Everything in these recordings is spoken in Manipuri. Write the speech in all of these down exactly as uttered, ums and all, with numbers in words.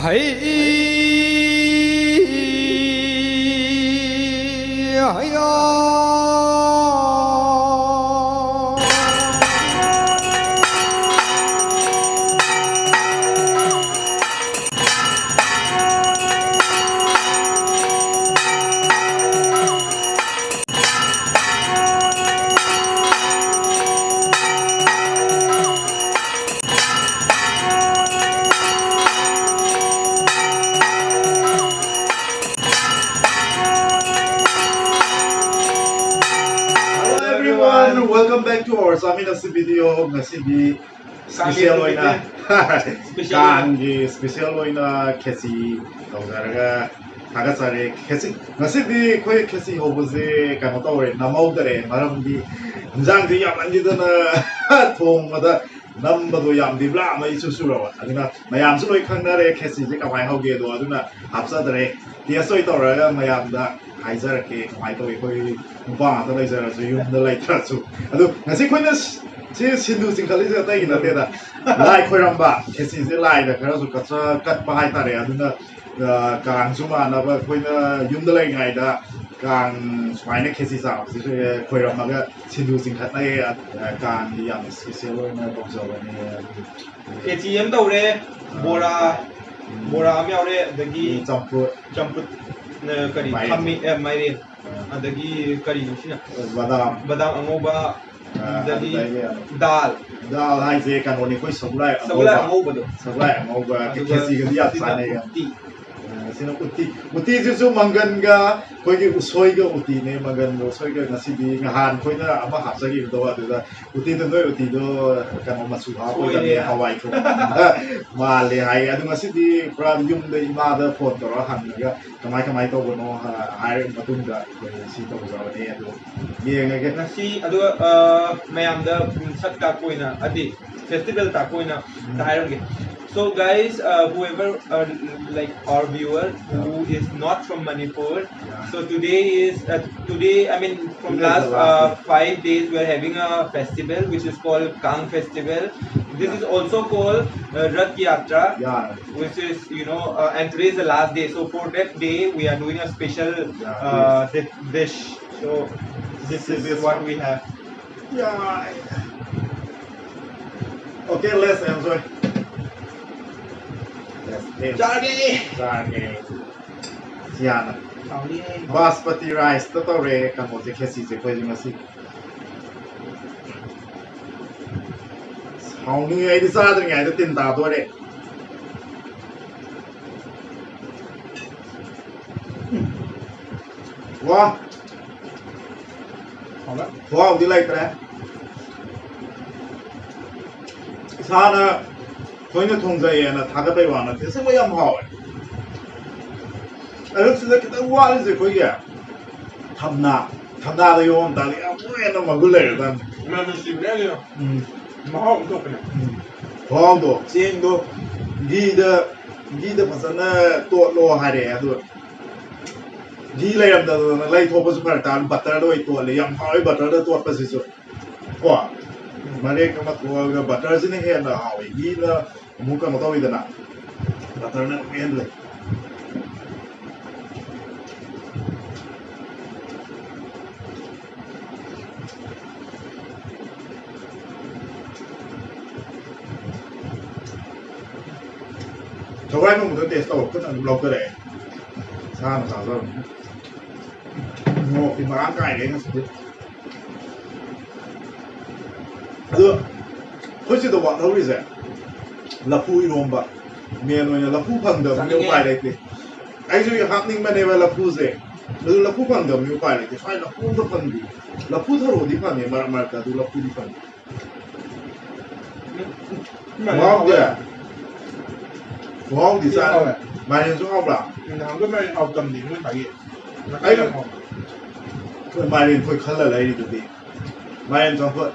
ꯍꯩ ꯍꯩꯌꯥ꯫ Hello everyone, welcome back to our Chaminasi video. ꯉꯁꯤꯗꯤ special ꯑꯣꯏꯅ ꯀꯥꯡꯒꯤ special ꯑꯣꯏꯅ ꯈꯦꯆꯤ ꯇꯧꯖꯔꯒ ꯊꯥꯒꯠꯆꯔꯤ꯫ ꯈꯦꯆꯤ, ꯉꯁꯤꯗꯤ ꯑꯩꯈꯣꯏ ꯈꯦꯆꯤ ꯍꯧꯕꯁꯦ ꯀꯩꯅꯣ ꯇꯧꯔꯦ, ꯅꯝꯍꯧꯗꯔꯦ꯫ ꯃꯔꯝꯗꯤ ꯏꯟꯖꯥꯡꯁꯦ ꯌꯥꯝꯃꯟꯈꯤꯗꯅ ꯊꯣꯡꯕꯗ ꯅꯝꯕꯗꯣ ꯌꯥꯝꯗꯤ ꯂꯥꯝꯃ ꯏꯆꯨ ꯆꯨꯔꯕ꯫ ꯑꯗꯨꯅ ꯃꯌꯥꯝꯁꯨ ꯂꯣꯏ ꯈꯪꯅꯔꯦ ꯈꯦꯆꯤꯁꯦ ꯀꯃꯥꯏꯅ ꯍꯧꯒꯦꯗꯣ, ꯑꯗꯨꯅ ꯍꯥꯞꯆꯗ꯭ꯔꯦ꯫ Test ꯑꯣꯏ ꯇꯧꯔꯒ ꯃꯌꯥꯝꯗ ꯍꯥꯏꯖꯔꯛꯀꯦ ꯀꯃꯥꯏꯅ ꯇꯧꯋꯤ꯫ ꯑꯩꯈꯣꯏ ꯅꯨꯄꯥ ꯉꯥꯛꯇ ꯂꯩꯖꯔꯁꯨ, ꯌꯨꯝꯗ ꯂꯩꯇ꯭ꯔꯁꯨ꯫ ꯑꯗꯨ ꯉꯁꯤ ꯑꯩꯈꯣꯏꯅ ꯁꯤ-, ꯁꯤ ꯁꯤꯟꯗꯨ ꯆꯤꯡꯈꯠꯂꯤꯁꯦ ꯑꯇꯩꯒꯤ ꯅꯠꯇꯦꯗ꯫ ꯂꯥꯏ ꯈꯣꯏꯔꯝꯕ, ꯈꯦꯆꯤꯁꯦ ꯂꯥꯏꯗ ꯈꯔꯁꯨ ꯀꯠꯆ-, ꯀꯠꯄ ꯍꯥꯏꯇꯥꯔꯦ꯫ ꯑꯗꯨꯅ, ꯑ, ꯀꯥꯡꯁꯨ ꯃꯥꯟꯅꯕ ꯑꯩꯈꯣꯏꯅ ꯌꯨꯝꯗ ꯂꯩꯔꯤꯉꯩꯗ ꯀꯥꯡ ꯁꯨꯃꯥꯏꯅ ꯈꯦꯆꯤ ꯆꯥꯕꯁꯦ ꯈꯣꯏꯔꯝꯃꯒ ꯁꯤꯟꯗꯨ ꯆꯤꯡꯈꯠꯅꯩ꯫ ꯑ, ꯀꯥꯡꯒꯤ ꯌꯥꯝ special ꯑꯣꯏꯅ ꯇꯧꯖꯕꯅꯦ꯫ ꯑꯗꯨ ꯈꯦꯆꯤ ꯑꯃ ꯇꯧꯔꯦ, ꯕꯣꯔꯥ, ꯎꯝ꯫ ꯕꯣꯔꯥ ꯑꯃ ꯌꯥꯎꯔꯦ, ꯑꯗꯒꯤ ꯆꯝꯐꯨꯠ꯫ ꯆꯝꯐꯨꯠ, ꯑ, ꯀꯔꯤ, ꯃꯥꯏꯔꯦꯟ꯫ ꯊꯝꯃꯤ-, ꯑ, ꯃꯥꯏꯔꯦꯟ꯫ ꯑ꯫ ꯑꯗꯒꯤ ꯀꯔꯤꯅꯣ ꯁꯤꯅ? ꯕꯗꯥꯝ꯫ ꯕꯗꯥꯝ ꯑꯉꯧꯕ, ꯑ, ꯑꯗꯒꯤ ꯑꯗꯨꯗꯒꯤ ꯗꯥꯜ꯫ ꯗꯥꯜ ꯍꯥꯏꯁꯦ ꯀꯩꯅꯣꯅꯤ, ꯑꯩꯈꯣꯏ ꯁꯒꯣꯜꯍꯋꯥꯏ ꯁꯒꯣꯜꯍꯋꯥꯏ ꯑꯉꯧꯕ꯫ ꯑꯉꯧꯕꯗꯣ꯫ ꯁꯒꯣꯜꯍꯋꯥꯏ ꯑꯉꯧꯕ ꯑꯗꯨꯒ ꯈꯦꯆꯤꯒꯗꯤ ꯌꯥꯝ ꯁꯤꯅ ꯆꯥꯅꯩ꯫ ꯎꯇꯤ꯫ ꯑ, ꯁꯤꯅ ꯎꯇꯤ꯫ ꯎꯇꯤꯁꯤꯁꯨ ꯃꯪꯒꯟꯒ ꯑꯩꯈꯣꯏꯒꯤ ꯎꯁꯣꯏꯒ ꯎꯇꯤꯅꯦ꯫ ꯃꯪꯒꯟꯒ ꯎꯁꯣꯏꯒ ꯉꯁꯤꯗꯤ ꯅꯍꯥꯟ ꯑꯩꯈꯣꯏꯅ ꯑꯃ ꯍꯥꯞꯆꯈꯤꯕꯗꯣ, ꯑꯗꯨꯗ ꯎꯇꯤꯗꯣ, ꯅꯣꯏ ꯎꯇꯤꯗꯣ ꯀꯩꯅꯣ ꯃꯆꯨ ꯍꯥꯞꯄꯣꯏꯗꯕꯅꯦ, ꯁꯣꯏꯔꯦ꯫ ꯍꯋꯥꯏ ꯊꯣꯡꯕ ꯃꯥꯜꯂꯦ ꯍꯥꯏꯌꯦ꯫ ꯑꯗꯨ ꯉꯁꯤꯗꯤ ꯄꯨꯔꯥ ꯌꯨꯝꯗ ꯏꯃꯥꯗ phone ꯇꯧꯔꯒ ꯍꯪꯉꯒ ꯀꯃꯥꯏ ꯀꯃꯥꯏ ꯇꯧꯕꯅꯣ ꯍꯥꯏꯔꯕ ꯃꯇꯨꯡꯗ ꯑꯩꯈꯣꯏ ꯁꯤ ꯇꯧꯖꯕꯅꯦ꯫ ꯑꯗꯨ ꯌꯦꯡꯉꯒꯦ꯫ ꯉꯁꯤ ꯑꯗꯨꯒ, ꯑ, ꯃꯌꯥꯝꯗ ꯁꯛ ꯇꯥꯛꯄ ꯑꯣꯏꯅ, ꯍꯥꯏꯗꯤ festival ꯇꯥꯛꯄ ꯑꯣꯏꯅ ꯎꯝ꯫ ꯑꯝꯇ ꯍꯥꯏꯔꯝꯒꯦ꯫ So guys, uh, whoever, uh, like, our viewer who is not from Manipur, so today is, uh, today, I mean, from last, uh, five days we are having a festival which is called Kang Festival. This is also called, uh, Rath Yatra, yeah, which is, you know, uh, and today is the last day. So for that day we are doing a special, yeah, uh, di- dish. So this is what we have. Yeah. Okay, let's enjoy. Let's eat. ꯆꯥꯔꯒꯦ꯫ ꯆꯥꯔꯒꯦ꯫ ꯁꯤꯌꯥꯅ꯫ ꯍꯥꯎꯅꯤꯌꯦ꯫ ꯕꯥꯁꯃꯇꯤ ꯔꯥꯏꯁꯇ ꯇꯧꯔꯦ ꯀꯩꯅꯣꯁꯦ, ꯈꯦꯆꯤꯁꯦ ꯑꯩꯈꯣꯏꯁꯦ ꯉꯁꯤ꯫ ꯍꯥꯎꯅꯤ, ꯑꯩꯗꯤ ꯆꯥꯗ꯭ꯔꯤꯉꯩꯗ ꯇꯤꯟ ꯇꯥꯗꯣꯔꯦ꯫ ꯋꯥ꯫ ꯍꯥꯎꯔꯦ꯫ ꯈꯨꯍꯥꯎꯗꯤ ꯂꯩꯇ꯭ꯔꯦ꯫ ꯏꯁꯥꯅ ꯊꯣꯏꯅ ꯊꯣꯡꯖꯩꯌꯦꯅ ꯊꯥꯒꯠꯄꯩ ꯋꯥ ꯅꯠꯇꯦ, ꯑꯁꯦꯡꯕ ꯌꯥꯝ ꯍꯥꯎꯋꯦ꯫ ꯑꯌꯨꯛꯁꯤꯗ ꯈꯤꯇꯪ ꯋꯥꯠꯂꯤꯁꯦ ꯑꯩꯈꯣꯏꯒꯤ ꯊꯝꯅꯥ, ꯊꯝꯅꯥꯗ ꯌꯣꯝ ꯇꯥꯔꯗꯤ ꯌꯥꯝ ꯍꯦꯟꯅ ꯃꯒꯨꯟ ꯂꯩꯔꯗꯝꯅꯤ꯫ ꯃꯅꯝ ꯅꯨꯡꯁꯤꯕꯅꯦ ꯑꯗꯨꯅ꯫ ꯎꯝ꯫ ꯃꯍꯥꯎ ꯑꯃ ꯊꯣꯛꯄꯅꯦ꯫ ꯎꯝ꯫ ꯈꯨꯍꯥꯎꯗꯣ, ꯆꯦꯡꯗꯣ ꯘꯤꯗ, ꯘꯤꯗ ꯐꯖꯅ ꯇꯣꯠꯂꯣ ꯍꯥꯏꯔꯛꯑꯦ, ꯑꯗꯣ ꯘꯤ ꯂꯩꯔꯝꯗꯗꯅ ꯂꯩꯊꯣꯛꯄꯁꯨ ꯐꯔꯛ ꯇꯥꯔꯦ, ꯕꯠꯇꯔꯗ ꯑꯣꯏ ꯇꯣꯠꯂꯦ꯫ ꯌꯥꯝ ꯍꯥꯎꯋꯦ ꯕꯠꯇꯔꯗ ꯇꯣꯠꯄꯁꯤꯁꯨ꯫ ꯀꯣ? ꯃꯔꯦꯛ ꯑꯃ ꯊꯣꯛꯑꯒ ꯕꯠꯇꯔꯁꯤꯅ ꯍꯦꯟꯅ ꯍꯥꯎꯋꯦ꯫ ꯘꯤꯅ ꯑꯃꯨꯛ ꯀꯩꯅꯣ ꯇꯧꯋꯤꯗꯅ, ꯕꯠꯇꯔꯅ ꯑꯃꯨꯛ ꯍꯦꯟꯅ ꯂꯩ꯫ ꯁꯒꯣꯜ ꯊꯣꯡꯕꯗꯣ ꯇꯦꯁ ꯇꯧꯔꯣ, ꯈꯨꯠꯅ ꯑꯗꯨꯝ ꯂꯧꯊꯔꯛꯑꯦ꯫ ꯏꯁꯥꯅ ꯆꯥꯖꯕꯅꯤꯅ꯫ ꯃꯣꯔꯣꯛꯇꯤ ꯃꯔꯥꯡ ꯀꯥꯏꯔꯦ ꯉꯁꯤꯗꯤ꯫ ꯑꯗꯣ ꯑꯩꯈꯣꯏ ꯁꯤꯗ ꯋꯥꯠꯍꯧꯔꯤꯁꯦ ꯂꯐꯨ ꯏꯔꯣꯝꯕ꯫ ꯃꯦꯟ ꯑꯣꯏꯅ ꯂꯐꯨ ꯐꯪꯗꯕꯅꯤꯅ ꯆꯥꯅꯤꯡꯉꯦ꯫ ꯎꯄꯥꯏ ꯂꯩꯇꯦ꯫ ꯑꯩꯁꯨ ꯍꯥꯞꯅꯤꯡꯕꯅꯦꯕ ꯂꯐꯨꯁꯦ, ꯑꯗꯨ ꯂꯐꯨ ꯐꯪꯗꯕꯅꯤꯅ ꯎꯄꯥꯏ ꯂꯩꯇꯦ꯫ ꯁ꯭ꯋꯥꯏ ꯂꯐꯨ ꯑꯝꯇ ꯐꯪꯗꯦ꯫ ꯂꯐꯨ ꯊꯔꯣꯗꯤ ꯐꯪꯉꯦ ꯃꯔꯛ ꯃꯔꯛꯇ, ꯑꯗꯨ ꯂꯐꯨꯗꯤ ꯐꯪꯗꯦ꯫ ꯎꯝ, ꯎꯝ, ꯈꯨꯍꯥꯎꯗꯤ꯫ ꯍꯥꯎꯋꯦ꯫ ꯈꯨꯍꯥꯎꯗꯤ ꯆꯥ-, ꯍꯥꯎꯋꯦ꯫ ꯃꯥꯏꯔꯦꯟꯁꯨ ꯍꯥꯎꯕ꯭ꯔꯥ? ꯅꯍꯥꯟꯒꯩ ꯃꯥꯏꯔꯦꯟ ꯍꯥꯎꯇꯝꯅꯦ ꯅꯣꯏ ꯁ꯭ꯋꯥꯏꯒꯤ꯫ ꯑꯩ ꯌꯥꯝ ꯍꯥꯎꯋꯦ꯫ ꯑꯩꯈꯣꯏ ꯃꯥꯏꯔꯦꯟ ꯑꯩꯈꯣꯏ ꯈꯜꯂ ꯂꯩꯔꯤꯗꯨꯗꯤ꯫ ꯃꯥꯏꯔꯦꯟ ꯆꯝꯐꯨꯠ꯫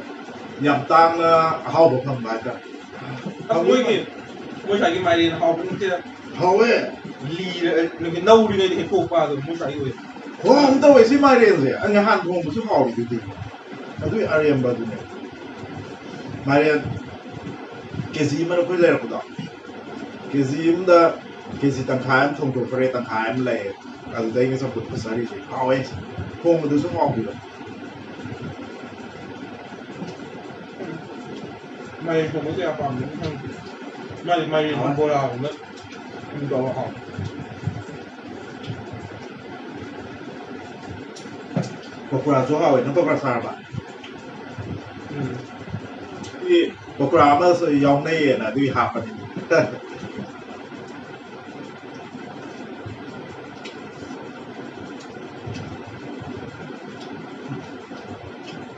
ꯌꯥꯝ ꯇꯥꯡꯅ ꯑꯍꯥꯎꯕ ꯐꯪꯕ ꯍꯥꯏꯇꯥꯔꯦ꯫ ꯑꯁ, ꯃꯣꯏꯒꯤ ꯃꯣꯏ ꯁ꯭ꯋꯥꯏꯒꯤ ꯃꯥꯏꯔꯦꯟ ꯍꯥꯎꯕ ꯅꯠꯇꯦꯗ꯫ ꯍꯥꯎꯋꯦ꯫ ꯂꯤꯔ-, ꯅꯧꯔꯤꯉꯩꯗ ꯍꯦꯛꯇꯣꯛꯄ ꯑꯗꯨꯝ ꯃꯣꯏ ꯁ꯭ꯋꯥꯏꯒꯤ ꯑꯣꯏ꯫ ꯍꯣ, ꯑꯃ ꯇꯧꯋꯦ ꯁꯤ ꯃꯥꯏꯔꯦꯟꯁꯦ꯫ ꯑꯩ ꯅꯍꯥꯟ ꯊꯣꯡꯕꯁꯨ ꯍꯥꯎꯔꯤꯗꯨꯗꯤ꯫ ꯑꯗꯨꯏ ꯑꯔꯦꯝꯕꯗꯨꯅꯦ꯫ ꯃꯥꯏꯔꯦꯟ ꯀꯦ ꯖꯤ ꯑꯃ ꯑꯩꯈꯣꯏ ꯂꯩꯔꯛꯄꯗꯣ꯫ ꯀꯦ ꯖꯤ ꯑꯃꯗ ꯀꯦ ꯖꯤ ꯇꯪꯈꯥꯏ ꯑꯃ ꯊꯣꯡꯗꯣꯛꯈ꯭ꯔꯦ, ꯇꯪꯈꯥꯏ ꯑꯃ ꯂꯩꯌꯦ꯫ ꯑꯗꯨꯗꯩꯅ ꯆꯝꯐꯨꯠ ꯐꯨꯠꯆꯔꯤꯁꯦ꯫ ꯍꯥꯎꯋꯦ꯫ ꯊꯣꯡꯕꯗꯨꯁꯨ ꯍꯥꯎꯈꯤꯕ꯫ ꯃꯥꯏꯔꯦꯟ ꯊꯣꯡꯕꯁꯦ ꯌꯥꯝ ꯄꯥꯝꯖꯩ꯫ ꯃꯥꯏ-, ꯃꯥꯏꯔꯦꯟ ꯍꯥꯎꯋꯦ꯫ ꯕꯣꯔꯥꯒꯨꯝꯕ ꯑꯗꯨꯝ ꯇꯧꯔꯒ ꯍꯥꯎꯋꯦ꯫ ꯄꯀꯣꯔꯥꯁꯨ ꯍꯥꯎꯋꯦ꯫ ꯅꯪ ꯄꯀꯣꯔꯥ ꯆꯥꯔꯕ? ꯎꯝ꯫ ꯁꯤ ꯄꯀꯣꯔꯥ ꯑꯃꯁꯨ ꯌꯥꯎꯅꯩꯌꯦꯅ ꯑꯗꯨꯒꯤ ꯍꯥꯞꯄꯅꯤ꯫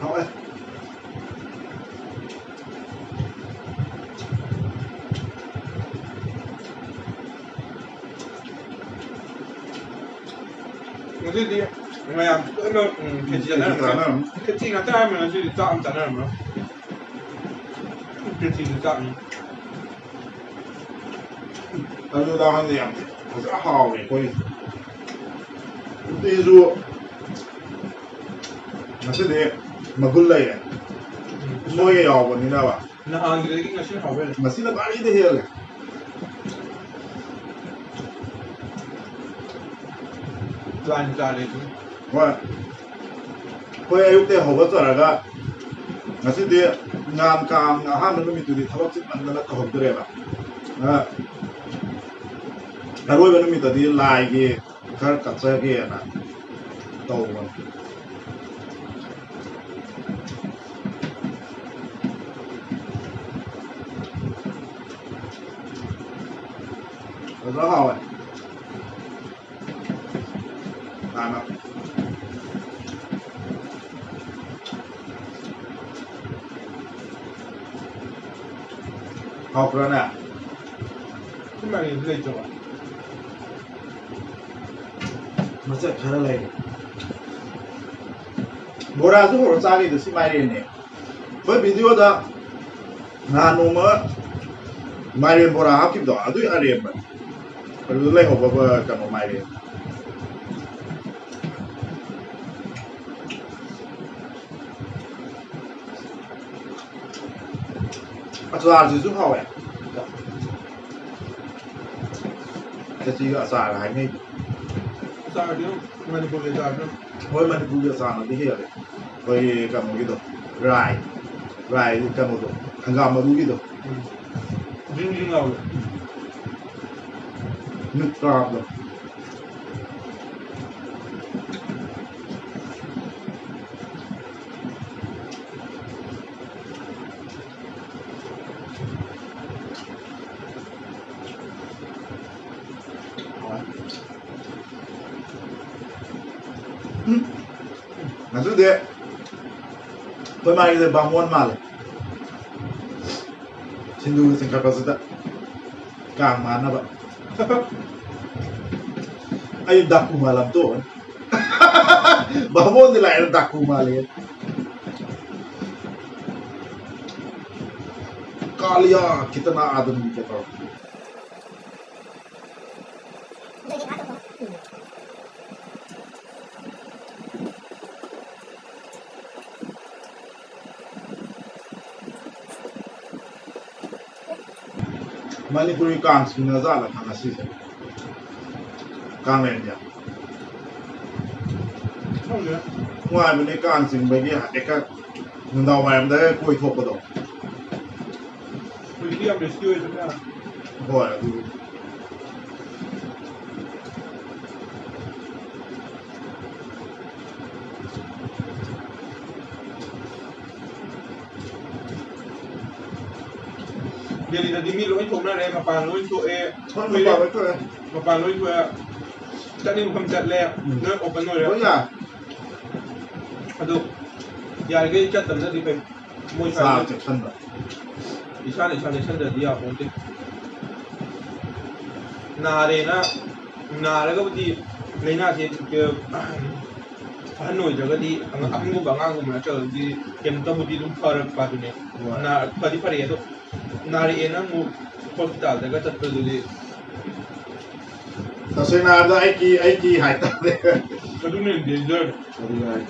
ꯍꯥꯎꯋꯦ꯫ ꯉꯁꯤꯗꯤ ꯃꯌꯥꯝ ꯂꯣꯏꯅꯃꯛ, ꯎꯝ, ꯈꯦꯆꯤ ꯆꯥꯅꯔꯝꯃꯅꯤ꯫ ꯆꯥꯅꯔꯝꯃꯅꯤ꯫ ꯈꯦꯆꯤ ꯉꯥꯛꯇ ꯍꯥꯏꯔꯝꯃꯅꯤ ꯉꯁꯤꯗꯤ, ꯆꯥꯛ ꯑꯃ ꯆꯥꯅꯔꯝꯃꯔꯣꯏ꯫ ꯈꯦꯆꯤꯗꯨ ꯆꯥꯛꯅꯤ꯫ ꯑꯗꯨ ꯂꯥꯛꯍꯟꯗꯦ ꯌꯥꯝ ꯐꯖꯅ ꯍꯥꯎꯋꯦ ꯑꯩꯈꯣꯏ꯫ ꯎꯇꯤꯁꯨ ꯉꯁꯤꯗꯤ ꯃꯒꯨꯟ ꯂꯩꯔꯦ꯫ ꯎꯝ꯫ ꯎꯁꯣꯏꯒ ꯌꯥꯎꯕꯅꯤꯅꯕ꯫ ꯅꯍꯥꯟꯒꯤꯗꯒꯤ ꯉꯁꯤ ꯍꯥꯎꯕ ꯍꯦꯜꯂꯦ꯫ ꯉꯁꯤꯅ ꯒꯥꯔꯤꯗ ꯍꯦꯜꯂꯦ꯫ ꯂꯥꯏꯟ ꯆꯥꯔꯦ ꯑꯗꯨꯝ꯫ ꯍꯣꯏ꯫ ꯑꯩꯈꯣꯏ ꯑꯌꯨꯛꯇꯩ ꯍꯧꯒꯠꯆꯔꯒ ꯉꯁꯤꯗꯤ ꯉꯥꯟ ꯀꯥꯡ ꯑꯍꯥꯟꯕ ꯅꯨꯃꯤꯠꯇꯨꯗꯤ ꯊꯕꯛ ꯆꯤꯟꯃꯟꯗꯅ ꯇꯧꯍꯧꯗ꯭ꯔꯦꯕ꯫ ꯑ, ꯑꯔꯣꯏꯕ ꯅꯨꯃꯤꯠꯇꯗꯤ ꯂꯥꯏꯒꯤ ꯈꯔ ꯀꯠꯆꯒꯦꯅ ꯇꯧꯕꯅꯤ꯫ ꯐꯖꯅ ꯍꯥꯎꯋꯦ꯫ ꯍꯥꯟꯅ꯫ ꯍꯥꯎꯕ꯭ꯔꯥꯅꯦ? ꯁꯤ ꯃꯥꯏꯔꯦꯟꯁꯤ ꯂꯩꯇ꯭ꯔꯕ? ꯃꯆꯦꯠ ꯈꯔ ꯂꯩꯔꯤ꯫ ꯕꯣꯔꯥꯁꯨ ꯍꯧꯔ ꯆꯥꯈꯤꯗꯣ ꯁꯤ ꯃꯥꯏꯔꯦꯟꯅꯦ꯫ ꯑꯩꯈꯣꯏ ꯚꯤꯗꯤꯑꯣꯗ ꯅꯍꯥꯟ ꯅꯣꯡꯃ ꯃꯥꯏꯔꯦꯟ ꯕꯣꯔꯥ ꯍꯥꯞꯈꯤꯕꯗꯣ ꯑꯗꯨꯏ ꯑꯔꯦꯝꯕꯅꯤ꯫ ꯑꯗꯨꯗ ꯂꯩꯍꯧꯕ ꯀꯩꯅꯣ ꯃꯥꯏꯔꯦꯟ꯫ ꯑꯆꯥꯔꯁꯤꯁꯨ ꯍꯥꯎꯋꯦ꯫ ꯈꯦꯆꯤꯒ ꯑꯆꯥꯔꯒ ꯍꯥꯏꯅꯩ꯫ ꯑꯆꯥꯔꯗꯤ ꯃꯅꯤꯄꯨꯔꯒꯤ ꯑꯆꯥꯔꯗꯤ ꯍꯣꯏ, ꯃꯅꯤꯄꯨꯔꯒꯤ ꯑꯆꯥꯔꯅꯗꯤ ꯍꯦꯜꯂꯦ꯫ ꯑꯩꯈꯣꯏ ꯀꯩꯅꯣꯒꯤꯗꯣ, ꯔꯥꯏ, ꯔꯥꯏ ꯀꯩꯅꯣꯗꯣ, ꯍꯪꯒꯥꯝ ꯃꯔꯨꯒꯤꯗꯣ꯫ ꯎꯝ꯫ ꯖꯤꯡ ꯖꯤꯡ ꯂꯥꯎꯕꯗꯣ꯫ ꯃꯤꯠ ꯀꯥꯕꯗꯣ꯫ ꯎꯝ꯫ ꯉꯁꯤꯗꯤ ꯑꯩꯈꯣꯏ ꯃꯥꯒꯤꯁꯦ ꯕꯥꯃꯣꯟ ꯃꯥꯜꯂꯦ꯫ ꯁꯤꯡꯖꯨꯒ ꯆꯤꯡꯈꯠꯄꯁꯤꯗ ꯀꯥꯡ ꯃꯥꯟꯅꯕ꯫ ꯑꯩ ꯗꯥꯀꯨ ꯃꯥꯜꯂꯝ ꯇꯣꯛꯑꯅꯤ꯫ ꯕꯥꯃꯣꯟꯗꯤ ꯂꯥꯛꯑꯦꯅ ꯗꯥꯀꯨ ꯃꯥꯜꯂꯦ꯫ ꯀꯥꯂꯤꯌꯥ ꯈꯤꯇꯅ ꯑꯗꯨꯝ ꯀꯩ ꯇꯧꯔꯛꯄ꯫ ꯃꯅꯤꯄꯨꯔꯤ ꯀꯥꯡ ꯆꯤꯡꯅꯖꯥꯠꯂ ꯈꯪ ꯉꯁꯤꯁꯦ꯫ ꯀꯥꯡꯂꯦꯟꯁꯦ꯫ ꯈꯪꯗꯦ꯫ ꯅꯨꯡꯉꯥꯏꯕꯅꯦ ꯀꯥꯡ ꯆꯤꯡꯕꯒꯤ ꯍꯦꯛꯇ ꯅꯨꯡꯗꯥꯡ ꯋꯥꯏꯔꯝꯗꯒ ꯀꯣꯏꯊꯣꯛꯄꯗꯣ꯫ ꯍꯧꯖꯤꯛꯇꯤ ꯌꯥꯝ risky ꯑꯣꯏꯗꯅ꯫ ꯍꯣꯏ, ꯑꯗꯨ꯫ ꯗꯦꯜꯂꯤꯗꯗꯤ ꯃꯤ ꯂꯣꯏ ꯊꯣꯛꯅꯔꯦ, ꯃꯄꯥꯟ ꯂꯣꯏ ꯊꯣꯛꯑꯦ꯫ ꯍꯣꯏ, ꯃꯄꯥꯟ ꯂꯣꯏ ꯊꯣꯛꯑꯦ꯫ ꯃꯄꯥꯟ ꯂꯣꯏ ꯊꯣꯛꯑꯦ꯫ ꯆꯠꯅꯤꯡ ꯃꯐꯝ ꯆꯠꯂꯦ꯫ ꯎꯝ꯫ ꯂꯣꯏ open ꯑꯣꯏꯔꯦ꯫ ꯂꯣꯏ ꯌꯥꯔꯦ꯫ ꯑꯗꯣ ꯌꯥꯔꯤꯈꯩ ꯆꯠꯇꯕꯅꯗꯤ ꯐꯩ꯫ ꯃꯣꯏ ꯏꯁꯥ ꯁ꯭ꯋꯥꯏꯗ ꯆꯦꯛꯁꯤꯟꯕ꯫ ꯏꯁꯥꯅ ꯏꯁꯥ ꯆꯦꯛꯁꯤꯟꯗ꯭ꯔꯗꯤ ꯌꯥꯄꯣꯟꯇꯦ꯫ ꯅꯥꯔꯦꯅ, ꯅꯥꯔꯒꯕꯨꯗꯤ ꯂꯥꯏꯅꯥꯁꯦ, ꯑꯍꯟ ꯑꯣꯏꯗ꯭ꯔꯒꯗꯤ, ꯑꯉꯥꯡ, ꯑꯍꯟꯒꯨꯝꯕ ꯑꯉꯥꯡꯒꯨꯝꯕ ꯅꯠꯇ꯭ꯔꯒꯗꯤ ꯀꯩꯝꯇꯕꯨꯗꯤ ꯑꯗꯨꯝ ꯐꯔꯛꯄ ꯑꯗꯨꯅꯦ꯫ ꯍꯣꯏ꯫ ꯅꯥ-, ꯐꯗꯤ ꯐꯔꯛꯑꯦ ꯑꯗꯣ, ꯅꯥꯔꯛꯑꯦꯅ ꯑꯃꯨꯛ ꯍꯣꯁꯄꯤꯇꯥꯜꯗꯒ ꯆꯠꯄꯗꯨꯗꯤ꯫ ꯇꯁꯦꯡꯅ ꯍꯥꯏꯔꯕꯗ ꯑꯩꯒꯤ ꯑꯩꯒꯤ ꯍꯥꯏꯇꯥꯔꯦ꯫ ꯑꯗꯨꯅ ꯗꯦꯟꯖꯔ꯫ ꯑꯗꯨꯅ ꯍꯥꯏ꯫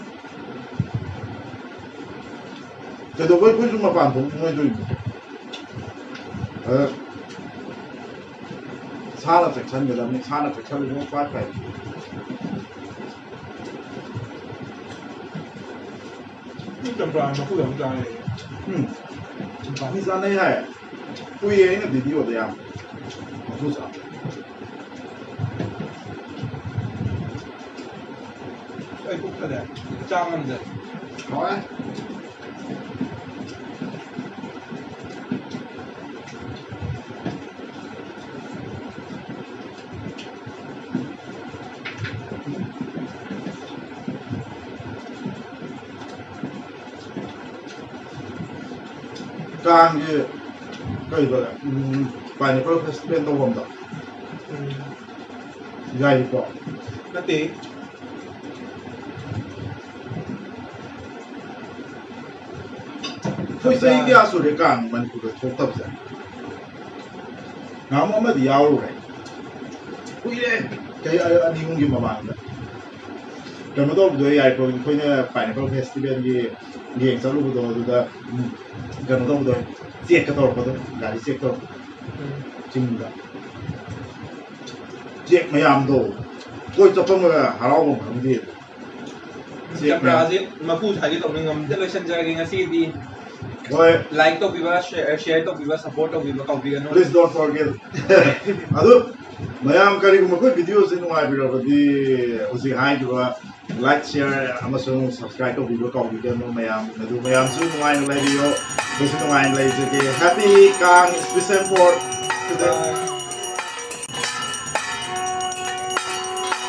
ꯀꯩꯗꯧꯕꯩ ꯑꯩꯈꯣꯏꯁꯨ ꯃꯄꯥꯟ ꯊꯣꯛꯅꯤꯡꯉꯣꯏꯗꯣꯏꯅꯣ? ꯑꯗ ꯁꯥꯅ ꯆꯦꯛꯁꯤꯟꯒꯗꯕꯅꯤ, ꯁꯥꯅ ꯆꯦꯛꯁꯤꯟꯕꯁꯤꯅ ꯈ꯭ꯋꯥꯏ ꯐꯩ꯫ ꯆꯝꯄ꯭ꯔꯥ ꯃꯀꯨ ꯌꯥꯝ ꯆꯥꯅꯩ꯫ ꯎꯝ꯫ ꯃꯤ ꯆꯥꯅꯩ ꯍꯥꯏ꯫ ꯎꯏꯌꯦ ꯑꯩꯅ ꯚꯤꯗꯤꯑꯣꯗ ꯌꯥꯝ꯫ ꯃꯀꯨ ꯆꯥ꯫ ꯑꯩ ꯄꯨꯛ ꯊꯜꯂꯦ꯫ ꯆꯥ ꯉꯝꯗꯦ꯫ ꯍꯥꯎꯋꯦ꯫ ꯀꯥꯡꯒꯤ ꯀꯩꯕ, ꯎꯝ, pineapple festival ꯇꯧꯐꯝꯗꯣ꯫ ꯎꯝ꯫ ꯌꯥꯏꯀꯣ? ꯅꯠꯇꯦ꯫ ꯑꯩꯈꯣꯏ ꯆꯍꯤ ꯀꯌꯥ ꯁꯨꯔꯦ ꯀꯥꯡ ꯃꯅꯤꯄꯨꯔꯗ ꯊꯣꯛꯇꯕꯁꯦ? ꯅꯍꯥꯟꯃꯨꯛ ꯑꯃꯗꯤ ꯌꯥꯎꯔꯨꯔꯦ꯫ ꯀꯨꯏꯔꯦ꯫ ꯆꯍꯤ ꯑ-, ꯑꯅꯤ ꯑꯍꯨꯝꯒꯤ ꯃꯃꯥꯡꯗ꯫ ꯀꯩꯅꯣ ꯇꯧꯕꯗꯣ, ꯌꯥꯏꯔꯤꯄꯣꯛ ꯑꯩꯈꯣꯏꯅ pineapple festivalꯒꯤ ꯌꯦꯡ ꯆꯠꯂꯨꯕꯗꯣ, ꯑꯗꯨꯗ, ꯎꯝ, ꯀꯩꯅꯣ ꯇꯧꯕꯗꯣ, checkꯀ ꯇꯧꯔꯛꯄꯗꯣ, ꯒꯥꯔꯤ check ꯇꯧꯔꯛꯄꯗꯣ꯫ ꯎꯝ꯫ ꯆꯤꯡꯗ꯫ Check ꯃꯌꯥꯝꯗꯣ꯫ ꯀꯣꯏ ꯆꯠꯐꯝꯒ ꯍꯔꯥꯎꯐꯝ ꯈꯪꯗꯦ꯫ Check ꯃꯌꯥꯝ꯫ ꯆꯝꯄ꯭ꯔꯥꯁꯦ ꯃꯀꯨ ꯁꯥꯏꯒꯦ ꯇꯧꯕꯅꯤ, ꯉꯝꯗ ꯂꯣꯏꯁꯤꯟꯖꯔꯒꯦ ꯉꯁꯤꯒꯤꯗꯤ꯫ ꯍꯣꯏ꯫ Like ꯇꯧꯕꯤꯕ, share, share ꯇꯧꯕꯤꯕ, support ꯇꯧꯕꯤꯕ ꯀꯥꯎꯕꯤꯒꯅꯨ꯫ Please don't forget꯫ ꯑꯗꯨ ꯃꯌꯥꯝ ꯀꯔꯤꯒꯨꯝꯕ ꯑꯩꯈꯣꯏ videoꯁꯦ ꯅꯨꯡꯉꯥꯏꯕꯤꯔꯕꯗꯤ ꯍꯧꯖꯤꯛ ꯍꯥꯏꯈꯤꯕ like, share ꯑꯃꯁꯨꯡ subscribe ꯇꯧꯕꯤꯕ ꯀꯥꯎꯕꯤꯒꯅꯨ ꯃꯌꯥꯝ꯫ ꯑꯗꯨ ꯃꯌꯥꯝꯁꯨ ꯅꯨꯡꯉꯥꯏꯅ ꯂꯩꯕꯤꯌꯣ, ꯑꯩꯈꯣꯏꯁꯨ ꯅꯨꯡꯉꯥꯏꯅ ꯂꯩꯖꯒꯦ꯫ Happy ꯀꯥꯡ special for today꯫